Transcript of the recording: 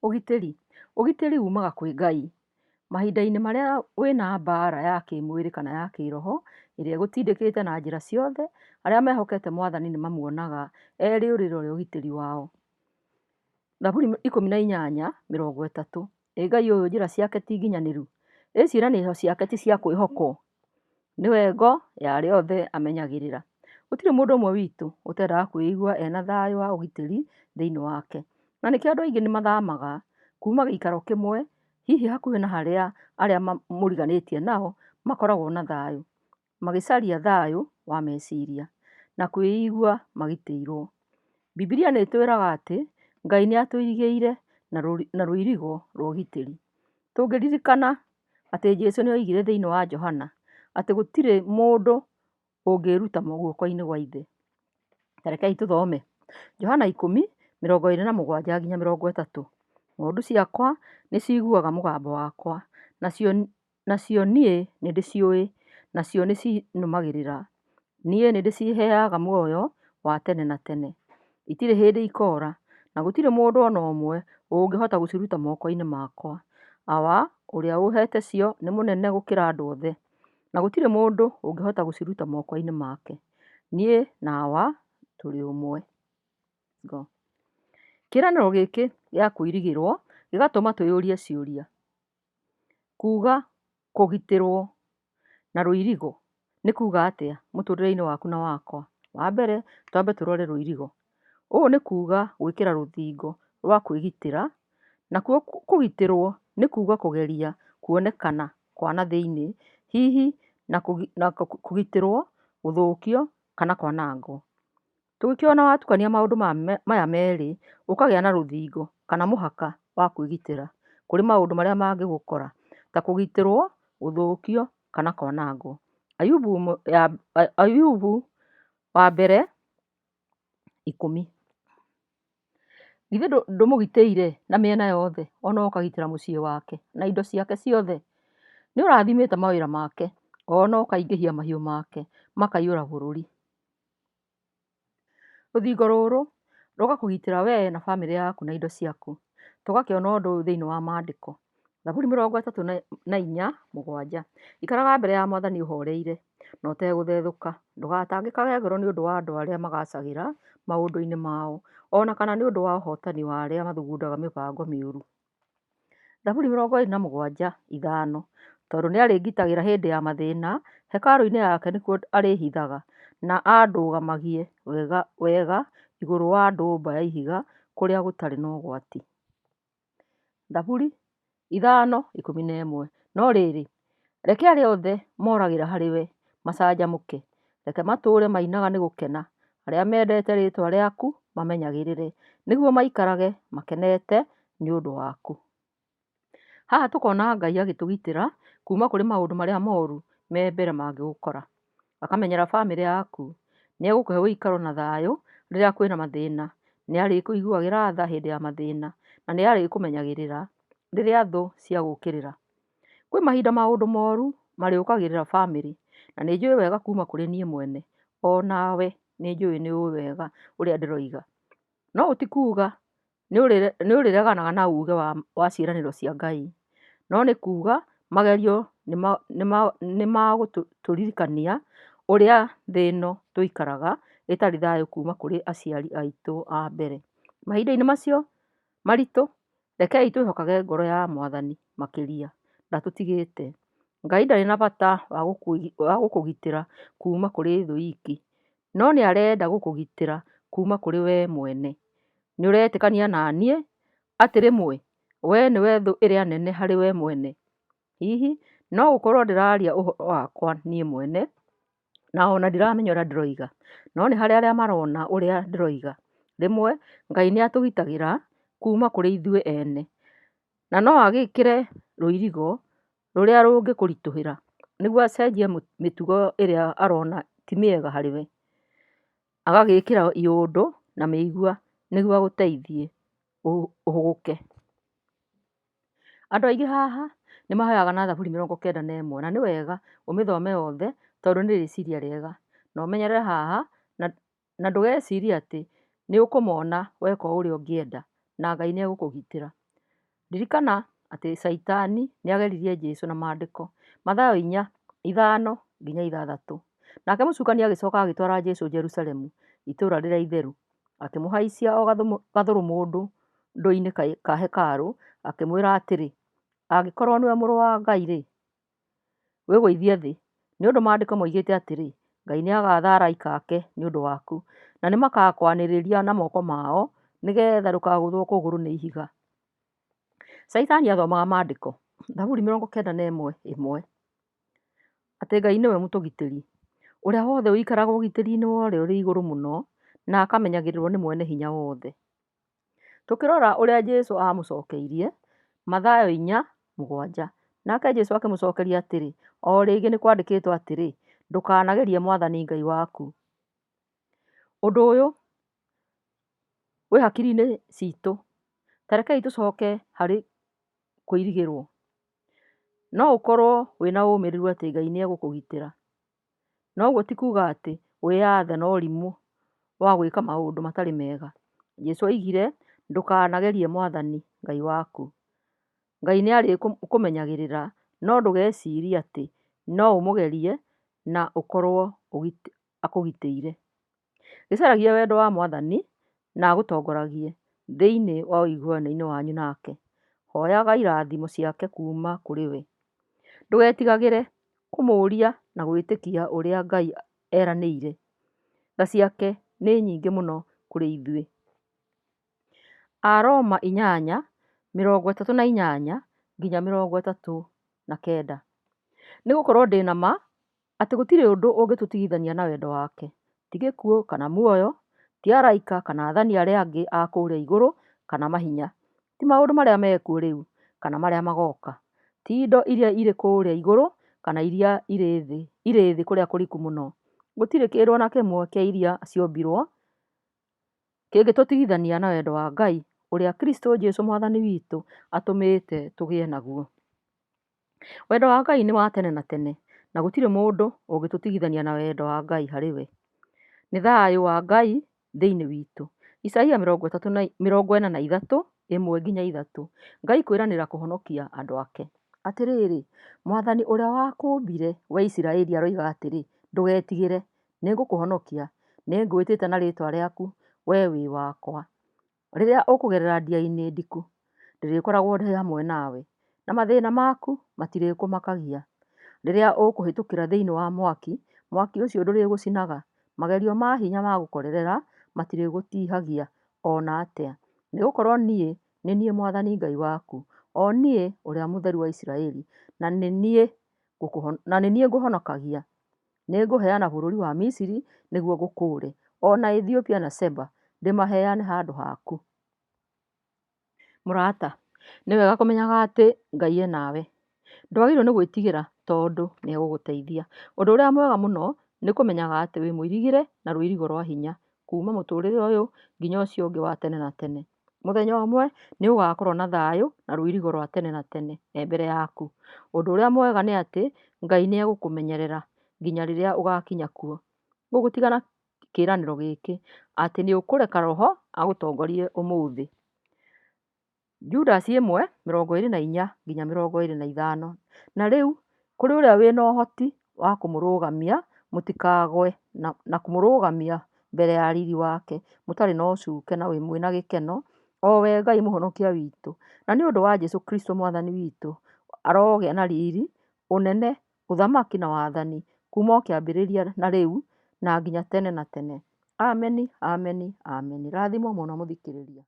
Ũgitĩri. Ũgitĩri umaga kwĩ Ngai. Mahinda-inĩ marĩa wĩna mbara ya kĩmwĩrĩ kana ya kĩroho, ĩrĩa ĩgũtindĩkĩte na njĩra ciothe, arĩa mehokete mwathani nĩ mamuonaga e rĩũrĩro rĩa ũgitĩri wao. Thaburi 18:30. Ĩ Ngai ũyũ njĩra ciake ti nginyanĩru? Ĩ ciĩranĩro ciake ti cia kwĩhokwo? Nĩwe ngo ya arĩa othe amenyagĩrĩra. Gũtirĩ mũndũ ũmwe witũ ũtendaga kwĩigua ena thayũ wa ũgitĩri thĩinĩ wake. Na nĩkĩo andũ aingĩ nĩ mathamaga kuma gĩikaro kĩmwe hihi hakuhĩ na harĩa arĩa mũriganĩtie nao makoragwo na thayũ, magĩcaria thayũ wa meciria na kwĩigua magitĩirwo. Bibilia nĩ ĩtwĩraga atĩ Ngai nĩ atũirigĩire na rũirigo rwa ũgitĩri. Tũngĩririkana atĩ Jesũ nĩ oigire thĩinĩ wa Johana atĩ gũtirĩ mũndũ ũngĩĩruta guoko-inĩ gwa Ithe. Ta rekei tũthome Johana 10:27-30. Ng'ondu ciakwa nĩ ciiguaga mũgambo wakwa, nacio niĩ nĩndĩciũĩ, nacio nĩcinũmagĩrĩra. Niĩ nĩndĩciheaga muoyo wa tene na tene, itirĩ hĩndĩ ikoora, na gũtirĩ mũndũ o na ũmwe ũngĩhota gũciruta moko-inĩ makwa. Awa ũrĩa ũũheete cio nĩ mũnene gũkĩra andũ othe, na gũtirĩ mũndũ ũngĩhota gũciruta moko-inĩ make. Niĩ na Awa tũrĩ ũmwe. Kĩĩranĩro gĩkĩ gĩa kũirigĩrwo gĩgatũma twĩyũrie ciũria. Kuga kũgitĩrwo na rũirigo nĩ kuga atĩa mũtũrĩre-inĩ waku na wakwa? Wa mbere twambe tũrore rũirigo. Ũũ nĩ kuga gwĩkĩra rũthingo rwa kwĩgitĩra, nakuo kũgitĩrwo nĩ kuga kũgeria kuonekana kwa na thĩiniĩ, hihi na kũgitĩrwo, gũthũkio kana kwanangwo. Tũgĩkĩona watukania maũndũ maya merĩ ũkagĩa na rũthingo kana mũhaka wa kwĩgitĩra kũrĩ maũndũ marĩa mangĩgũkora ta kũgitĩrwo, gũthũkio kana kwanangwo. Ayubu wa mbere 10. Githĩ ndũmũgitĩire na mĩena yothe ona ũkagitĩra mũciĩ wake na indo ciake ciothe? Nĩ ũrathimĩte mawĩra make ona ũkaingĩhia mahiũ make makaiyũra bũrũri. Rũthingo rũrũ rũgakũgitĩra wee na bamĩrĩ yaku na indo ciaku. Tũgakĩona ũndũ ũyũ thĩinĩ wa mandĩko. Thaburi 34:7. Ikaraga mbere ya mwathani ũhoreire na ũtegũthethũka, ndũgatangĩkage ngoro nĩ ũndũ wa andũ arĩa magaacagĩra maũndũ-inĩ mao, o na kana nĩ ũndũ wa ũhootani wa arĩa mathugundaga mĩbango mĩũru. Thaburi 27:5. Tondũ nĩarĩngitagĩra hĩndĩ ya mathĩĩna, hekarũ-inĩ yake nĩkuo arĩĩhithaga, na andũgamagie wega igũrũ wa ndũmba ya ihiga kũrĩa gũtarĩ na ũgwati. Thaburi 5:11. No rĩrĩ, reke arĩa othe moragĩra harĩ we macanjamũke, reke matũũre mainaga nĩ gũkena. Arĩa mendete rĩĩtwa rĩaku mamenyagĩrĩre, nĩguo maikarage makenete nĩ ũndũ waku. Haha tũkona Ngai agĩtũgitĩra kuma kũrĩ maũndũ marĩa moru me mbere mangĩgũkora. Akamenyerera bamĩrĩ yaku. Nĩegũkũhe ũikaro na thayũ rĩrĩa kwĩna mathĩna. Nĩarĩkũiguagĩra tha hĩndĩ ya mathĩna na nĩarĩkũmenyagĩrĩra rĩrĩa thũ ciagũũkĩrĩra. Kwĩ mahinda maũndũ moru marĩũkagĩrĩra bamĩrĩ na nĩnjũĩ wega kuma kũrĩ niĩ mwene onawe nĩnjũĩ nĩũĩ wega ũrĩa ndĩroiga. No ũũ ti kuga nĩũrĩreganaga na uge wa ciĩranĩro cia Ngai, no nĩ kuga magerio nĩmagũtũririkania ũrĩa thĩ ĩno tũikaraga ĩtarĩ thayũ kuma kũrĩ aciari aitũ a mbere. Mahinda-inĩ macio maritũ, rekei twĩhokage ngoro ya Mwathani makĩria, ndatũtigĩte. Ngai ndarĩ na bata wa gũkũgitĩra kuma kũrĩ thũ iki, no nĩarenda gũkũgitĩra kuma kũrĩ wee mwene. Nĩũretĩkania na niĩ atĩ rĩmwe wee nĩwe thũ ĩrĩa nene harĩ we mwene? Hihi no gũkorwo ndĩraria ũhoro wakwa niĩ mwene na ona ndiramenya ũrĩa ndĩroiga, no nĩ harĩ arĩa marona ũrĩa ndĩroiga. Rĩmwe Ngai nĩatũgitagĩra kuma kũrĩ ithuĩ ene, na no agĩkĩre rũirigo rũrĩa rũngĩkũritũhĩra nĩguo acenjie mĩtugo ĩrĩa arona ti mĩega harĩ we, agagĩkĩra iũndũ na mĩigua nĩguo agũteithie ũhũgũke. Andũ aingĩ haha nĩmahoyaga na Thaburi 91 na nĩ wega ũmĩthome yothe tondũ nĩ rĩciria rĩega. Na ũmenyerere haha na ndũgecirie atĩ nĩũkũmona weka o ũrĩa ũngĩenda na Ngai nĩegũkũgitĩra. Ririkana atĩ Caitani nĩageririe Jesũ na mandĩko Mathayo 4:5-6: "Nake mũcukani agĩcoka agĩtwara Jesũ Jerusalemu, itũũra rĩrĩa itheru, akĩmũhaicia o gathũrũbĩinĩ ka hekarũ, akĩmwĩra atĩrĩ, Angĩkorwo nĩwe Mũrũ wa Ngai-rĩ, wĩgũithie thĩ; nĩ ũndũ Maandĩko moigĩte atĩrĩ, Ngai nĩagaatha araika ake nĩ ũndũ waku, na nĩmagakwanĩrĩria na moko mao, nĩ geetha ndũkagũthwo kũgũrũ nĩ ihiga. Caitani athomaga mandĩko Thaburi 91:1 atĩ Ngai nĩwe mũtũgitĩri. Ũrĩa wothe ũikaraga ũgitĩri-inĩ wa Ũrĩa-ũrĩ-Igũrũ-Mũno, na akamenyagĩrĩrwo nĩ Mwene-Hinya-Wothe. Tũkĩrora ũrĩa Jesũ aamũcokeirie Mathayo 4:7. Nake Jesũ akĩmũcokeria atĩrĩ, O rĩngĩ nĩ kwandĩkĩtwo atĩrĩ, 'Ndũkanagerie Mwathani Ngai waku.' Ũndũ ũyũ wĩ hakiri-inĩ citũ, ta rekei tũcoke harĩ kwĩrigĩrwo. No ũkorũo wĩna ũmĩrĩru atĩ Ngai nĩ egũkũgitĩra. No ũguo ti kuuga atĩ wĩyathe na ũrimũ wa gwĩka maũndũ matarĩ mega. Jesu oigire, Ndũkanagerie Mwathani Ngai waku. Ngai nĩ arĩkũmenyagĩrĩra, no ndũgecirie atĩ no ũmũgerie na ũkorũo akũgitĩire. Gĩcaragie wendo wa Mwathani na agũtongoragie thĩinĩ wa ũiguano wanyu nake. Hoyaga irathimo ciake kuuma kũrĩ we. Ndũgetigagĩre kũmũũria na gwĩtĩkia ũrĩa Ngai eranĩire. Tha ciake nĩ nyingĩ mũno kũrĩ ithuĩ. Aroma 8:38-39: Nĩ gũkorũo ndĩ na ma atĩ gũtirĩ ũndũ ũngĩtũtigithania na wendo wake, ti gĩkuũ kana muoyo, ti araika kana aathani arĩa angĩ a kũrĩa igũrũ kana mahinya, ti maũndũ marĩa me kuo rĩu kana marĩa magooka, ti indo iria irĩ kũrĩa igũrũ kana iria irĩ thĩ kũrĩa kũriku mũno, gũtirĩ kĩndũ o na kĩmwe kĩa iria ciombirũo kĩngĩtũtigithania na wendo wa Ngai ũrĩa Kristo Jesu Mwathani witũ atũmĩte tũgĩe naguo. Wendo wa Ngai nĩ wa tene na tene, na gũtirĩ mũndũ ũngĩtũtigithania na wendo wa Ngai harĩ we. Nĩ thayũ wa Ngai thĩinĩ witũ. Isaia 43:1-3 Ngai kwĩranĩra kũhonokia andũ ake. Atĩrĩrĩ, Mwathani ũrĩa wakũũmbire, wee Isiraeli aroiga atĩrĩ, Ndũgetigĩre, nĩngũkũhonokia; nĩngwĩtĩte na rĩĩtwa rĩaku, wee wĩ wakwa. Rĩrĩa ũkũgerera ndia-inĩ ndiku, ndĩrĩkoragwo ndĩ hamwe nawe, na mathĩĩna maku matirĩkũmakagia. Rĩrĩa ũkũhĩtũkĩra thĩinĩ wa mwaki, mwaki ũcio ndũrĩgũcinaga; magerio ma hinya magũkorerera matirĩgũtiihagia o na atĩa. Nĩgũkorwo niĩ nĩ niĩ Mwathani Ngai waku, o niĩ Ũrĩa Mũtheru wa Isiraeli, na nĩ niĩ ngũhonokagia; nĩngũheana bũrũri wa Misiri nĩguo ngũkũũre, o na Ethiopia na Seba ndĩmaheane handũ haku. Mũrata, nĩ wega kũmenyaga atĩ Ngai e nawe. Ndwagĩrĩirwo nĩ gwĩtigĩra tondũ nĩ egũgũteithia. Ũndũ ũrĩa mwega mũno nĩ kũmenyaga atĩ wĩ mũirigĩre na rũirigo rwa hinya kuma mũtũrĩre ũyũ nginya ũcio ũngĩ wa tene na tene. Mũthenya ũmwe nĩ ũgakorwo na thayũ na rũirigo rwa tene na tene e mbere yaku. Ũndũ ũrĩa mwega nĩ atĩ Ngai nĩ egũkũmenyerera nginya rĩrĩa ũgakinya kuo. Ngũgũtiga na kĩĩranĩro gĩkĩ atĩ nĩ ũkũreka Roho agũtongorie ũmũthĩ. Judasi 1:24-25 Na rĩu kũrĩ ũrĩa wĩ na ũhoti wa kũmũrũgamia mũtikagũe na kũmũrũgamia mbere ya riiri wake mũtarĩ na ũcuuke na mwĩ na gĩkeno, o we Ngai Mũhonokia witũ, na nĩ ũndũ wa Jesũ Kristũ Mwathani witũ, arogĩa na riiri, ũnene, ũthamaki na wathani, kuuma o kĩambĩrĩria na rĩu, na nginya tene na tene. Ameni, Ameni, Ameni. Rathimwo mũno mũthikĩrĩria.